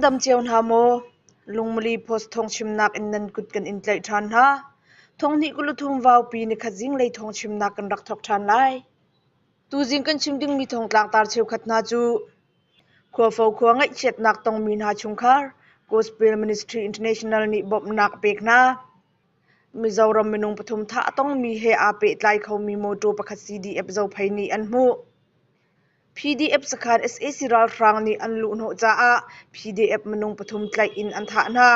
Nan dam cio hna maw? Lungmali Post thawngchimnak in nan kut kan in tlaih ṭhan hna. Thonghnih 23 vaupi nikhat zinglei thawngchimnak kan rak thawk ṭhan lai. Tuzing kan chim dingmi thawngtlang tar cheukhat hna cu Khuafo khua ngaihchiatnak tongmi hna chungkhar Gospel Ministry International nih bawmhnak a pek hna. Mizoram minung pathum thah a tongmi he aa pehtlai khomi mawṭaw pakhat CDF Zophei nih an hmuh. PDF sakhan sac ralhrang nih an luhhnawh caah PDF minung pathum tlaih in an thah hna.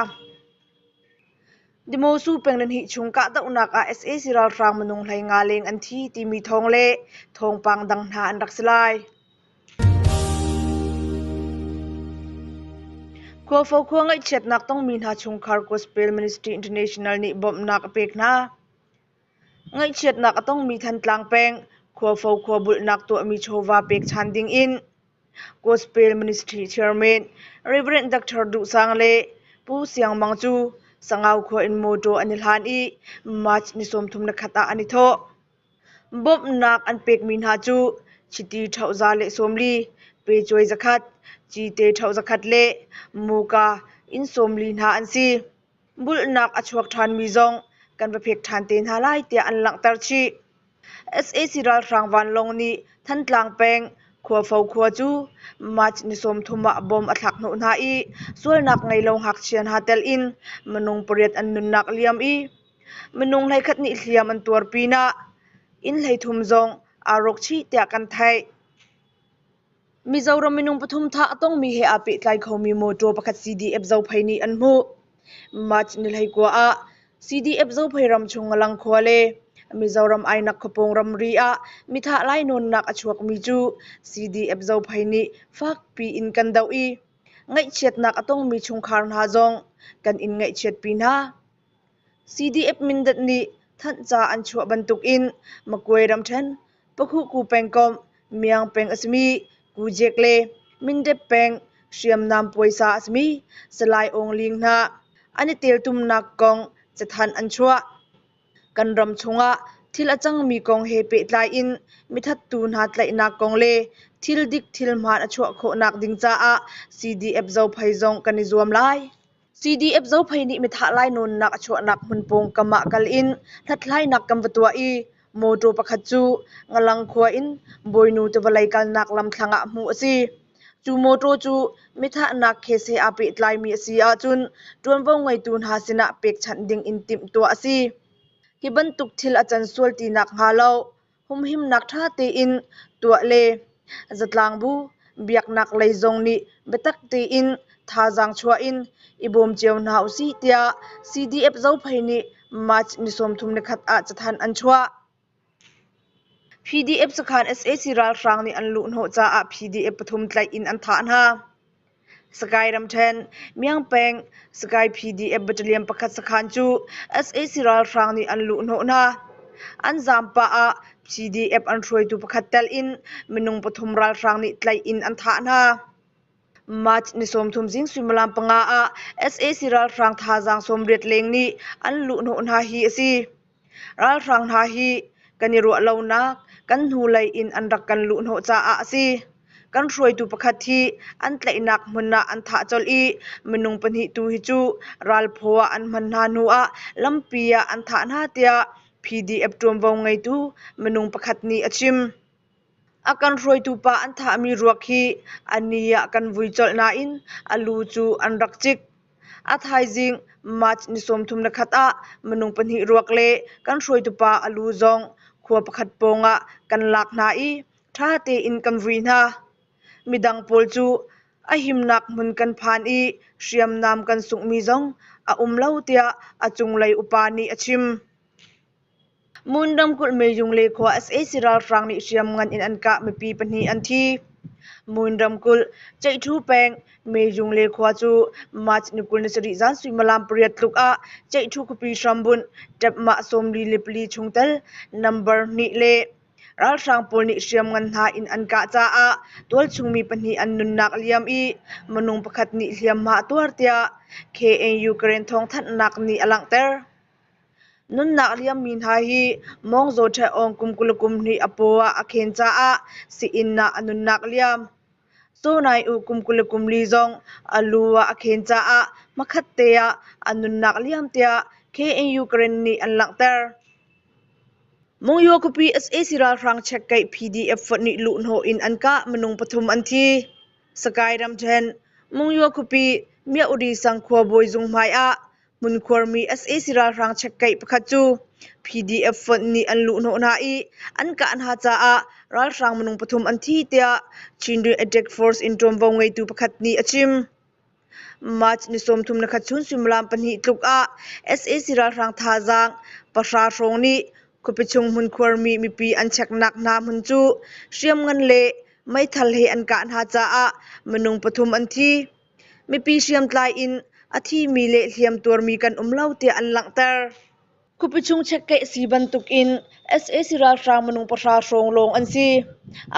Demosu peng nihnih chung kahdohnak ah sac ralhrang minung 15 leng an thi timi thawng le thawngpang dang hna an rak si lai. Khuafo khua ngaihchiatnak tongmi hna chungkhar Gospel Ministry International nih bawmhnak a pek hna. Ngaihchiatnak a tongmi Thantlang peng Khuafo khua bulhnak tuahmi chawva pekchan dingin Gospel Ministry Chairman Rev. Dr. Duh Sang le Pu Siang Mang cu Sangau khua in mawṭaw an i hlan i March ni 31 ah an i thawh. Bawmhnak an pekmi hna cu chiti ṭhoh 140, pecuai 100, cite ṭhoh 100 le muka inn 40 hna an si. Bulhnak a chuak ṭhanmi zong kan va phek ṭhan te hna lai tiah an langhter chih. Sac ralhrang vanlawng nih Thantlang peng Khuafo khua cu March ni 30 ah bom a thlak hnawh hna i sualnak ngei lo ngakchia hna tel in minung pariat an nunnak liam i minung 11 nih hliam an tuar pinah inn 33 zong aa rawk chih tiah kan theih. Mizoram minung pathum thah a tongmi he aa pehtlai khomi mawṭaw pakhat CDF Zophei nih an hmuh. March ni 19 ah CDF Zophei ramchung Ngalang khua le Mizoram Ainak khuapawng ramri ah mithah lainawnnak a chuakmi cu CDF Zophei nih fakpi in kan doh i ngaihchiatnak a tongmi chungkhar hna zong kan in ngaihchiatpi hna. CDF Mindat nih thanhca an chuah bantukin Magwe ramṭhen Pakhuku pengkomh Miang peng a simi Kujek le Mindep peng hriamnam puaisa a simi Salai Aung Ling hna an i teltumnak kong cathanh an chuah. Kan ram chungah thil a cangmi kong he pehtlai in mithattu hna tlaihnak kong le thil dik thil hmaan a chuah khawhnak ding caah CDF Zophei zong kan i zuam lai. CDF Zophei nih mithah lainawnnak a chuahnak hmun pawngkam ah kal in hlathlainak kan va tuah i mawṭaw pakhat cu Ngalang khua in Bawinu tiva lei kalnak lamthlang ah hmuh a si. Cu mawṭaw cu mithahnak case he aa pehtlaimi a si ahcun ṭuanvo ngeitu hna sinah pekchanh ding in timhtuah a si. Hi bantuk thil a can sual ti nakhnga lo humhimnak ṭha tein tuah le zatlangbu, biaknak lei zong nih biatak tein thazaang chuah in i bawm cio hna usih tiah CDF Zophei nih March ni 31 ah cathanh an chuah. PDF sakhan sac ralhrang nih an luhhnawh caah PDF pathum tlaih in an thah hna. Sagaing ramṭhen, Miang peng, Sagaing PDF battalion pakhat sakhan cu sac ralhrang nih an luhhnawh hna. An zaam pah ah PDF an hruaitu pakhat telh in minung pathum ralhrang nih tlaih in an thah hna. March ni 30 zing suimilam panga ah sac ralhrang thazaang 80 leng nih an luhhnawh hna hi a si. Ralhrang hna hi kan i ruah lonak kan hnulei in an rak kan luhhnawh caah a si. Kan hruaitu pakhat hi an tlaihnak hmun ah an thah colh i minung pahnih tu hi cu ralphaw ah an hman hna hnu ah lampi ah an thah hna tiah PDF ṭuanvo ngeitu minung pakhat nih a chim. A kan hruaitu pa an thahmi ruak hi a ni ah kan vui colh nain a lu cu an rak cik. A thaizing March ni 31 ah minung pahnih ruak le kan hruaitu pa a lu zong khua pakhat pawngah kan lak hna i ṭha tein kan vui hna. Midang pawl cu a himnak hmun kan phan i hriamnam kan sunghmi zong a um lo tiah a cunglei upa nih a chim. Mun ramkulh Meyung le khua sac ralhrang nih hriamngan in an kah mipi pahnih an thi. Mun ramkulh Ceihṭhu peng Meyung le khua cu March ni 27 zan suimilam pariat tluk ah Ceihṭhu khuapi hrambunh ṭepmah 44 chungtel number hnih le ralhrang pawl nih hriamngan hna in an kah caah tualchung mi pahnih an nunnak liam i minung pakhat nih hliamhma a tuar tiah KNU Karen thawngthanhnak nih a langhter. Nunnak liammi hna hi mawngzaw ṭheh-awng kum 22 a paw ah a khen caah sii-inn ah a nunnak liam. Saw Nai U kum 24 zong a lu ah a khen caah hmakhatte ah a nunnak liam tiah KNU Karen nih an langhter. Monywa khuapi sac ralhrang chekkeih PDF fonh nih luhhnawh in an kah, minung pathum an thi. Sagaing ramṭhen, Monywa khuapi Myaudi sang khuabawi zung hmai ah hmunkhuarmi sac ralhrang chekkeih pakhat cu PDF fonh nih an luhhnawh hna i an kah hna caah ralhrang minung pathum an thi tiah Chindwin Attack Force in ṭuanvo ngeitu pakhat nih a chim. March ni 31 chun suimilam 2 tluk ah sac ralhrang thazaang 0 hrawng nih khuapi chung hmunkhuarmi mipi an cheknak hna hmun cu hriamngan le meithal he an kah hna caah minung pathum an thi. Mipi hriamtlai in a thimi le hliamtuarmi kan um lo tiah an langhter. Khuapi chung chekkeih a si bantukin sac ralhrang minung 0 hrawng lawng an si.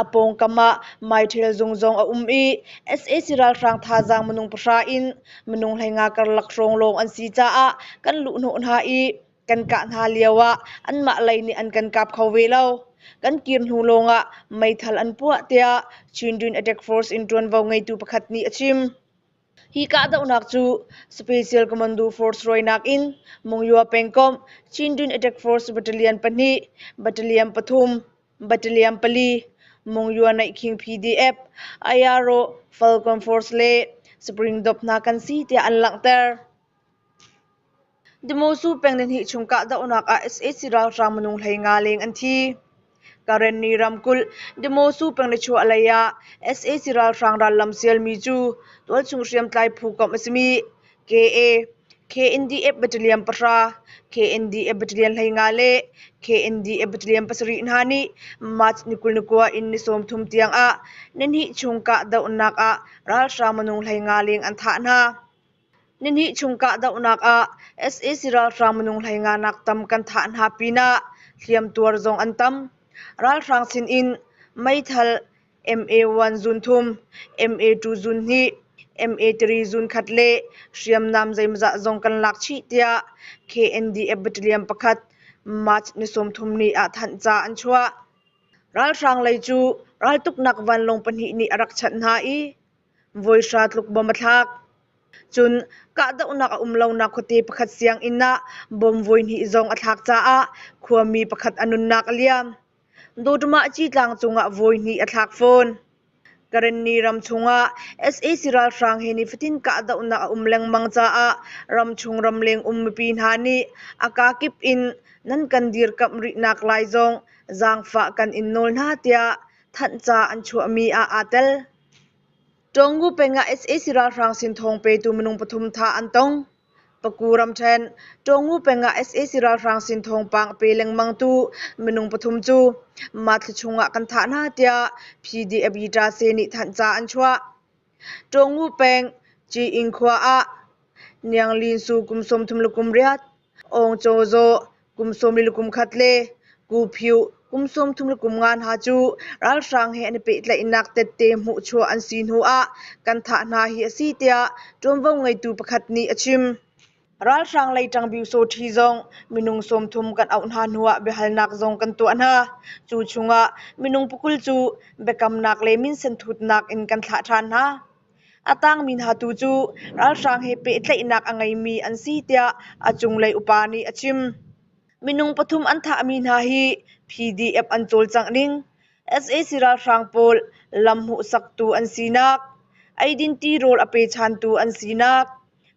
A pawngkam ah meithal zung zong a um i sac ralhrang thazaang minung 0 in minung 15 karlak hrawng lawng an si caah kan luhhnawh hna i kan kah hna lio ah anmah lei nih an kan kap kho ve lo. Kan kir hnu lawngah meithal an puah tiah Chindwin Attack Force in ṭuanvo ngeitu pakhat nih a chim. Hi kahdohnak cu Special Commando Force rawinak in Monywa pengkomh Chindwin Attack Force Battalion 2, Battalion 3, Battalion 4, Monywa Naihkhing PDF, Ayaro Falcon Force le Springdop hna kan si tiah an langhter. Demosu peng nihnih chung kahdohnak ah sac ralhrang minung 15 leng an thi. Karenni ramkulh Demosu peng nichuahlei ah sac ralhrang rallam sialmi cu tualchung hriamtlai phu komh a simi KA, KNDF Battalion 0, KNDF Battalion 15 le KNDF Battalion 7 hna nih March ni 29 in ni 30 tiang ah nihnih chung kahdohnak ah ralhrang minung 15 leng an thah hna. Nihnih chung kahdohnak ah sac ralhrang minung 15 nak tam kan thah hna pinah hliamtuar zong an tam. Ralhrang sinin meithal MA1 zun thum, MA2 zun hnih, MA3 zun khat le hriamnam zeimawzat zong kan lak chih tiah KNDF Battalion 1 March ni 30 ni ah thanhca an chuah. Ralhrang lei cu raltuknak vanlawng pahnih nih a rak chanh hna i voi hra tluk bom a thlak. Cun kahdohnak a um lonak khuate pakhat sianginn ah bom voihnih zong a thlak caah khuami pakhat a nunnak a liam. Dawtmah Citlang cungah voihnih a thlak fawn. Karenni ram chungah sac ralhrang he nifatin kahdohnak a um lengmang caah ramchung ramleng um mipi hna nih a kakip in nan kan dirkamh rihnak lai zong zaangfah kan in nawl hna tiah thanhca an chuahmi ah aa tel. Tawngu peng ah sac ralhrang sin thawng petu minung pathum thah an tong. Paku ramṭhen, Tawngu peng ah sac ralhrang sin thawngpang a pe lengmangtu minung pathum cu mah thla chungah kan thah hna tiah PDF Yitase nih thanhca an chuah. Tawngu peng, Ciing khua ah Nianglin Su kum 38, Aung Caw Zaw kum 41 le Ku Phyu kum 35 hna cu ralhrang he an i pehtlaihnak tette hmuhchuah an si hnu ah kan thah hna hi a si tiah ṭuanvo ngeitu pakhat nih a chim. Ralhrang lei ṭangbyu-sawṭhi zong minung 30 kan auh hna hnu ah biahalnak zong kan tuah hna. Cu chungah minung 20 cu biakamnak le minsen thutnak in kan thlah ṭhan hna. A tangmi hna tu cu ralhrang he pehtlaihnak a ngeimi an si tiah a cunglei upa nih a chim. Minung pathum an thahmi hna hi PDF an cawlcangh ning, sac ralhrang pawl lam hmuhsaktu an sinak, eidin tirawl a pechantu an sinak,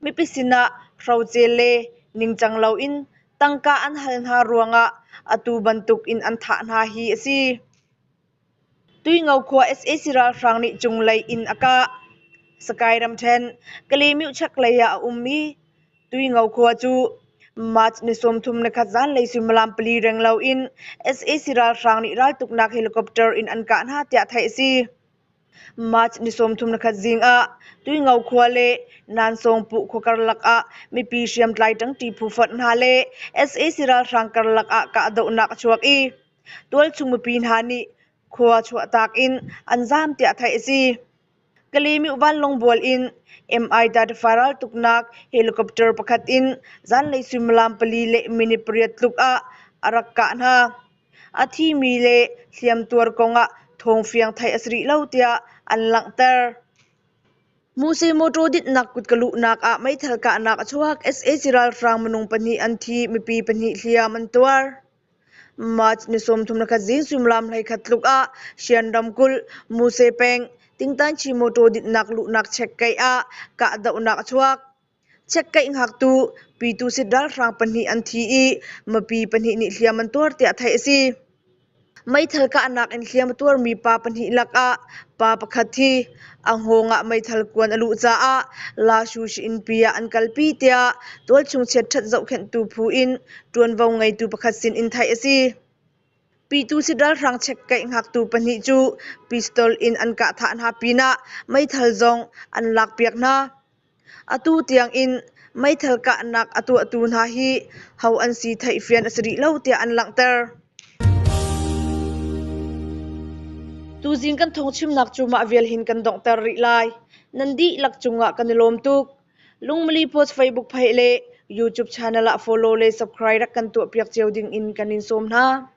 mipi sinah hrocel le ningcang loin tangka an hal hna ruangah atu bantuk in an thah hna hi a si. Tuingo khua sac ralhrang nih cunglei inn a kah. Sagaing ramṭhen, Kalaymyo chaklei ah a ummi Tuingo khua cu March ni 31 zanlei suimilam 4 renglo in sac ralhrang nih raltuknak helicopter in an kah hna tiah theih a si. March ni 31 zing ah Tuingo khua le Nansawngpuh khua karlak ah mipi hriamtlai ṭangṭi phu fonh hna le sac ralhrang karlak ah kahdohnak a chuak i Tualchung mipi hna nih khua chuahtak in an zaam tiah theih a si. Kalaymyo vanlawng bual in Mi-35 raltuknak helicopter pakhat in zanlei suimilam 4 le minute 8 tluk ah a rak kah hna. A thimi le hliamtuar kong ah thawngfiang theih a si rih lo tiah an langhter. Muse mawṭaw dinhnak kutka luhnak ah meithal kahnak a chuak. Sac ralhrang minung pahnih an thi, mipi pahnih hliam an tuar. March ni 31 zing suimilam 11 tluk ah Shan ramkulh Muse peng Tingtanchi mawṭaw dinhnak luhnak chekkeih ah kahdohnak a chuak. Chekkeih hngaktu Pyitusit ralhrang pahnih an thi i mipi pahnih nih hliam an tuar tiah theih a si. Meithal kahnak in hliam a tuarmi pa pahnih lakah pa pakhat hi a hngawng ah meithal kuan a luh caah Lashu innpi ah an kalpi tiah tualchung chiatṭhat zohkhenhtu phu in ṭuanvo ngeitu pakhat sin in theih a si. Pyitusit ralhrang chekkeih hngaktu pahnih cu pistol in an kah thah hna pinah meithal zong an lakpiak hna. Atu tiang in meithal kahnak a tuahtu hna hi ho an si theihfian a si rih lo tiah an langhter. Tuzing kan thawngchimnak cu mah vial hin kan donghter rih lai. Nan dihlak cungah kan i lawm tuk. Lungmili Post Facebook page le YouTube channel ah follow le subscribe rak kan tuahpiak cio ding in kan in sawm hna.